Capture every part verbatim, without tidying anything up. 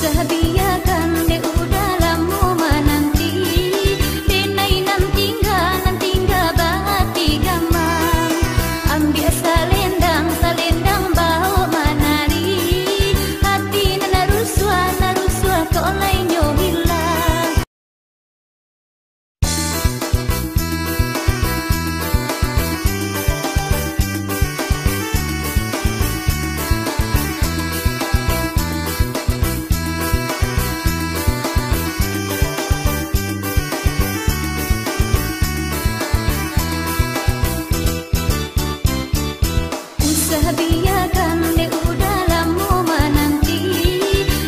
Usah biakan dek udah lamo mananti, denai nan tingga, nan tingga bahati gamang. Ambiak salendang, salendang baok manari, hati nan rusuah, nan rusuah kok lai nyo hilang. Usah biakan dek udah lamo mananti,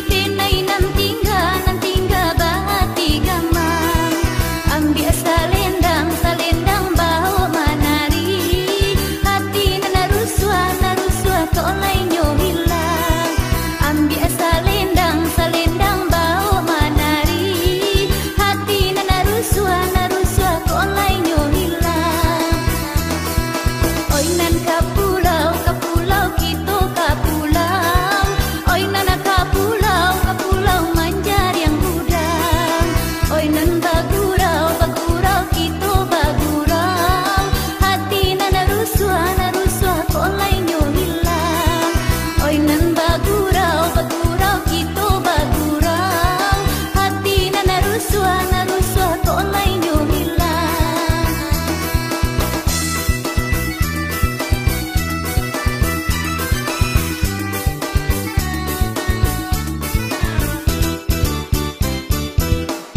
denai nan tingga, nan tingga bahati gamang. Ambiak salendang, salendang baok manari, hati nan rusuah, nan rusuah kok lai nyo hilang. Ambiak salendang, salendang baok manari, hati nan rusuah, nan rusuah kok lai nyo hilang. Oi nan ka pulau, ka pulau, kito ka pulau. Oi nan ka pulau, ka pulau manjariang gudang. Oi nan bagurau, bagurau, kito bagurau. Hati nan rusuah, nan rusuah kok lai nyo hilang. Oi nan bagurau, bagurau, kito bagurau. Hati nan rusuah, nan rusuah kok lai nyo hilang.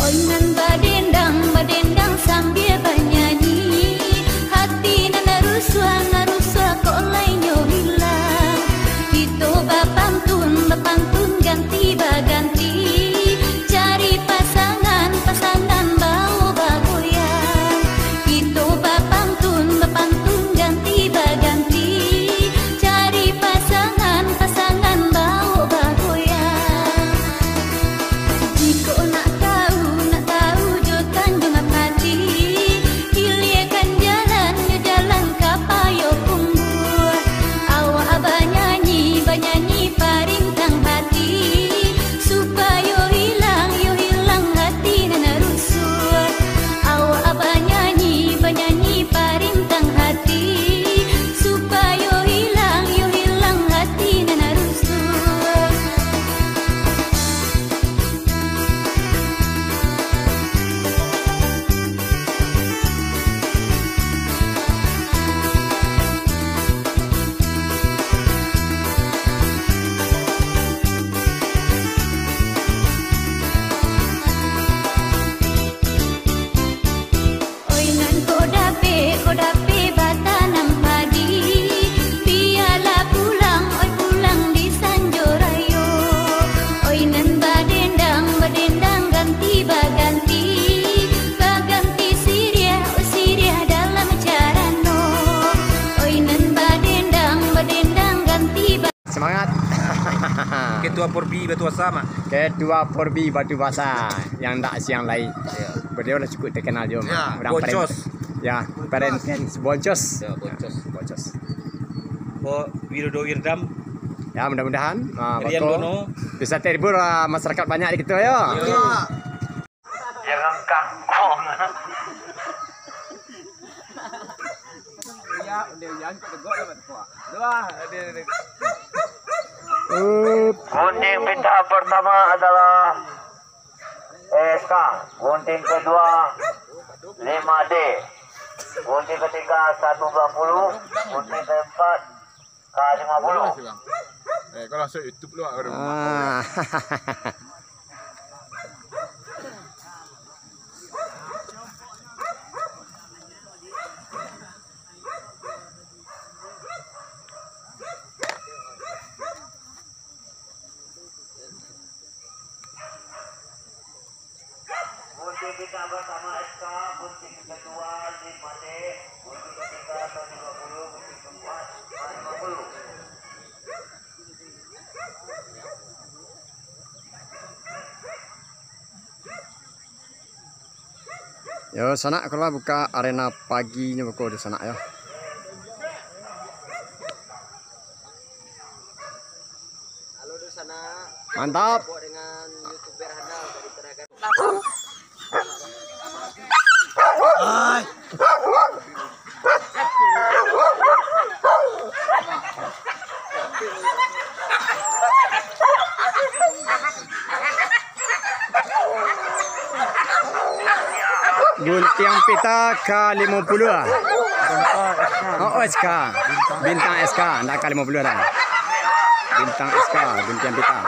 Oi nan badendang, badendang sambia banyanyi, hati nan rusuah, nan rusuah kok lai nyo hilang. Kito bapantun, bapantun ganti baganti, cari pasangan, pasangan baok bagoyang. Kito bapantun, bapantun ganti baganti, cari pasangan, pasangan baok bagoyang. Jikok nak tahu, nak tahu jo Tanjuang Pati, pilihkan jalan, jo jalan ka Payokumbuah. Awak banyanyi, banyanyi parintang hati, supayo hilang, yo hilang hati nan rusuah. Awak banyanyi, banyanyi parintang hati, supayo hilang, yo hilang hati nan rusuah. Oi nan ko dapek, ko dapek batanam padi, bialah pulang, oi pulang di sanjo rayo. Oi nan badendang, badendang ganti baganti, baganti siriah, oi siriah dalam carano. Oi nan badendang, badendang ganti ba- Semangat. Ketua Porbi Batu Basa, Mak. Ketua Porbi Batu Basa yang tak siang lai. Ya. Beliau lah cukup terkenal juga, Mak. Ya, orang Boncos. Paren-, ya, Boncos. Parenten Boncos. Ya, Boncos. Ya, Boncos. Ko Widodo Wirdam. Ya, mudah-mudahan, ah, Rian bako Bono. Bisa terhibur, ah, masyarakat banyak di kita, ya. Ya. Jangan kangkung. Iya, udah jangan kok tegok lah, Pak. Dua, dia, dia. Gunting pita pertama adalah S K. Gunting kedua, lima D. Gunting ketiga, satu dua puluh. Gunting keempat, K lima puluh. Eh, kau masuk YouTube lu, baru. Ah. Gunting pita pertama S K, gunting kedua lima D, gunting ketiga satu dua puluh, gunting keempat lima puluh. Yo, sanak, kalau buka arena paginyo bako di sanak, yo. Mantap. Guntiang pita ka limo puluah ah. Oh, S K. Bintang S K, ndak ka limo puluah dah. Bintang S K, guntiang pita.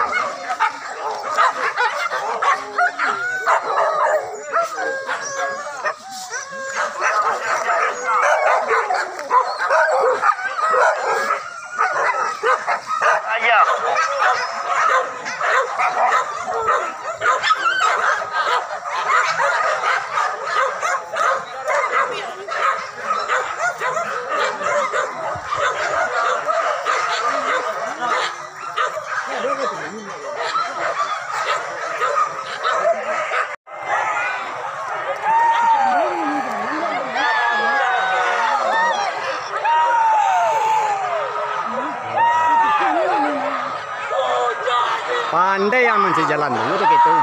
Pandai yang mancari jalan dulu tu gitu.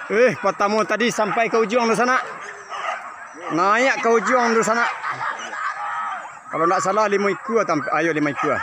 Eh, patamo tadi sampai ka ujuang tu sanak. Naiak ka ujuang tu sanak. Kalau ndak salah limo ikua tam-, ayo limo ikua.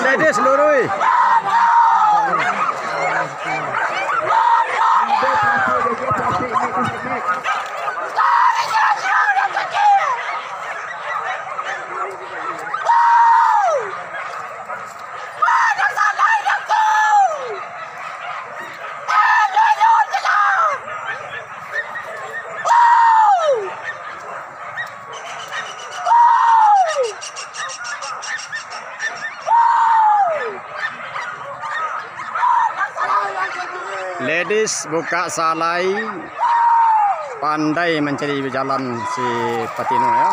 Ladies, luruih. Ladies buka salai, pandai mancari jalan si Patino, ya.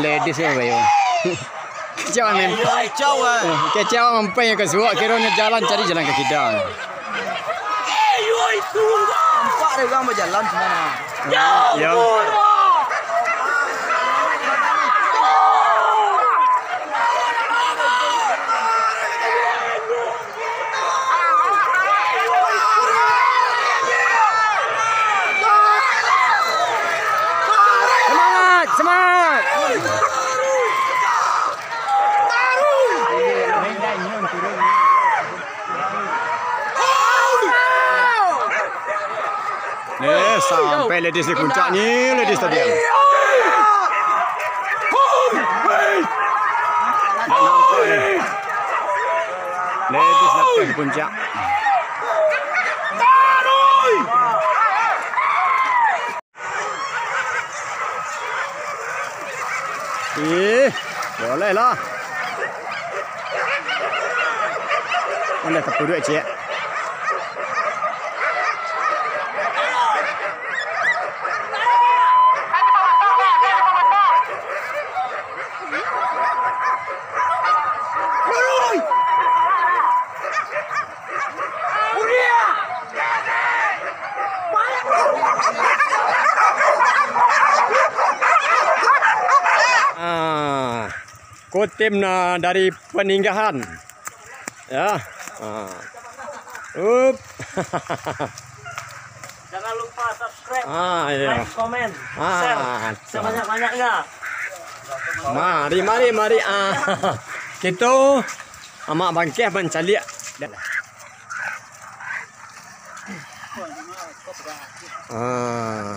Ladies ya, Bayu. Kacau, men. Kacau, ah. Eh, kacau, sampai ka suok, kiro nyo jalan, cari jalan ka kidang. Nampak dek urang bajalan, cuma. Yo. Semangat, semangat. Eh, sampai ladies di puncak ni, ladies tadi. Ndak nampak ni. Ladies sampai di puncak. Ih, boleh lah. Boleh tapuduak, ciek. Ah, ko tim na dari Paninggahan. Ya. Ah. Up. Jangan lupa subscribe, ah, iya, like, komen, ah, share sebanyak-banyaknya. Mari, mari, mari. Ah. Kito Amak Bangkeh mancaliak. Ah.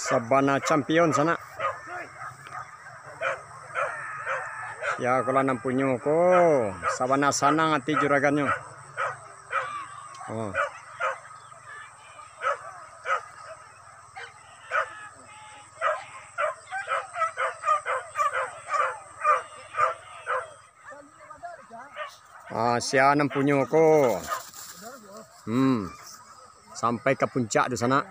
Sabana champion sanak. Ya, kalau nan punyo ko, sabana sanang ati juragannyo. Oh. Ah, sia nan punyo ko. Hmm. Sampai ka puncak tu sanak.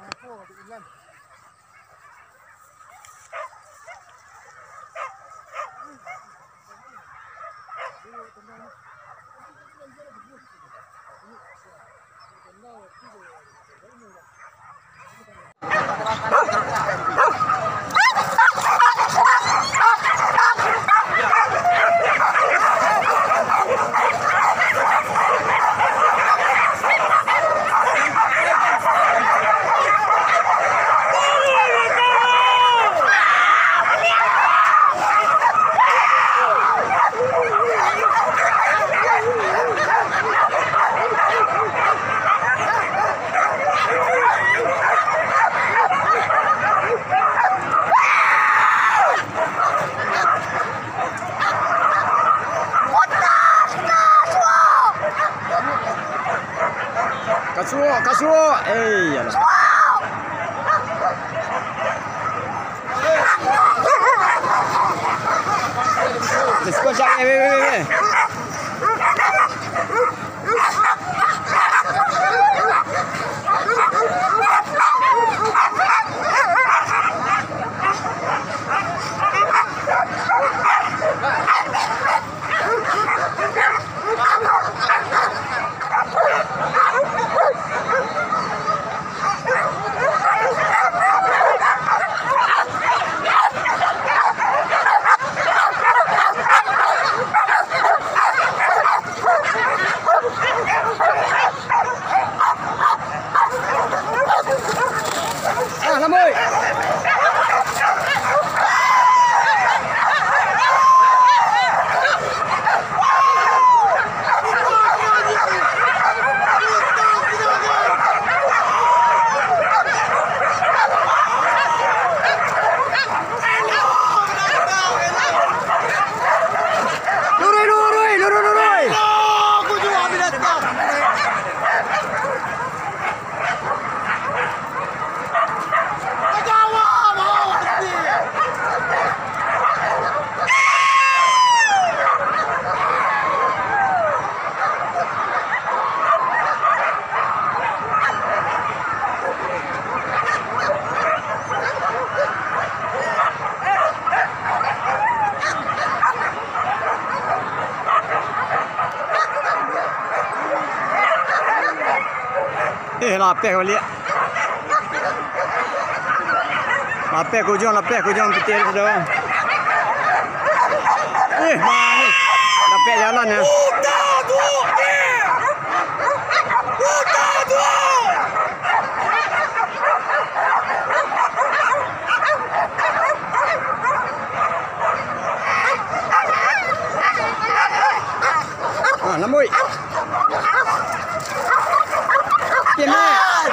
Kasuok, kasuok. Eh, iyalah. Let's go, Jack. Eh, weh, weh, weh, weh. Eh, lapeh ka baliak. Lapeh ka ujuang, lapeh ka ujuang pitih tu sudah. Eh, manis. Dapek jalan ya. Ah, lambuik. Kian, Mat.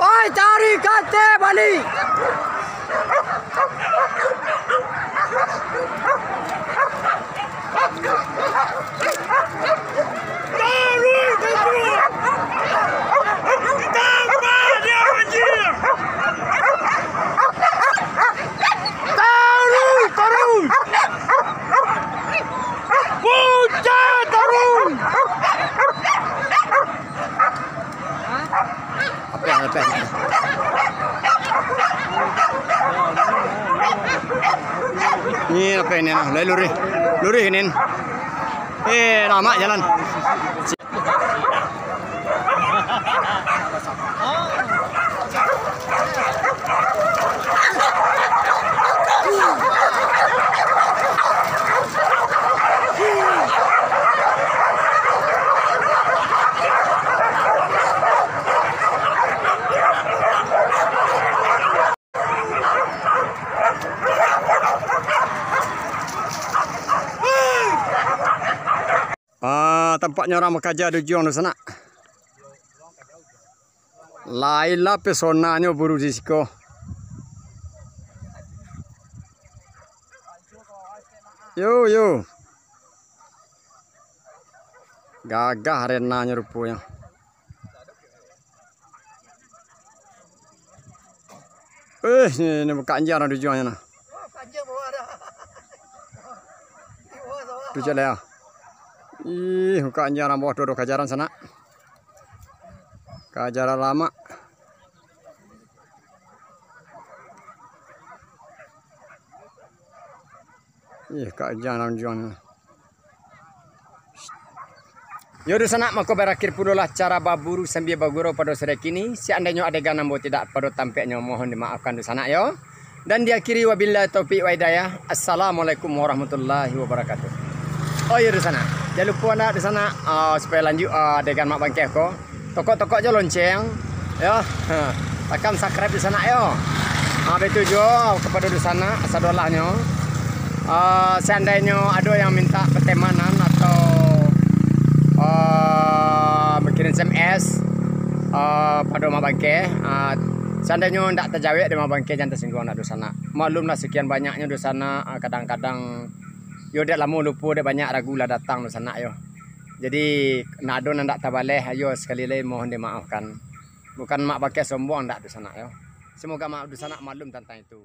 Oi, cari kate bali! Taruih, taruih! Bocah taruih! Apeh, apeh. Ni apeh ni, nah. Lai luruih. Luruih ni. Eh, lamak jalan. Ah, tampaknyo urang bakaja di ujuang tu sanak. Lain lah pesonanyo buru di siko. Yo, yo. Gagah arenanyo ruponyo. Eh, ni, ni bukak anjiang di ujuangnyo nah. Tu cek lah. Ih, bukak anjiang nan bawah tu, tu kajaran sanak. Kajaran lamak. Ih, bukak anjiang nan di ujuang ni. Yo, dunsanak, mako barakhir pulolah acara baburu sambia bagurau pado sore kini. Seandainyo adegan ambo tidak pado tampeknyo, mohon dimaafkan, dunsanak, yo. Dan diakhiri, wabillahi taufik wa hidayah. Assalamualaikum warahmatullahi wabarakatuh. Oh, yo, dunsanak, jan lupo ndak, dunsanak, ah, supayo lanjuik, ah, adegan Mak Bangkeh ko. Tokok-tokok jo lonceng, yo. Ha, takkan subscribe, dunsanak, yo. Ha, baitu juo kapado dunsanak sadolahnyo. Ah, seandainyo ado yang minta pertemanan atau, ah, bakirim S M S, ah, pado Mak Bangkeh, ah, seandainyo ndak tajawek dek Mak Bangkeh, jan tasingguang ndak, dunsanak. Maklumlah, sekian banyaknyo dunsanak, ah, kadang-kadang yo dek lamo lupo, dek banyak ragu lah datang, dunsanak, yo. Jadi, nak ado nan ndak tabaleh, ayo sakali lai mohon dimaafkan. Bukan Mak Bangkeh sombong, ndak, dunsanak, yo. Semoga Mak, dunsanak maklum tantang itu.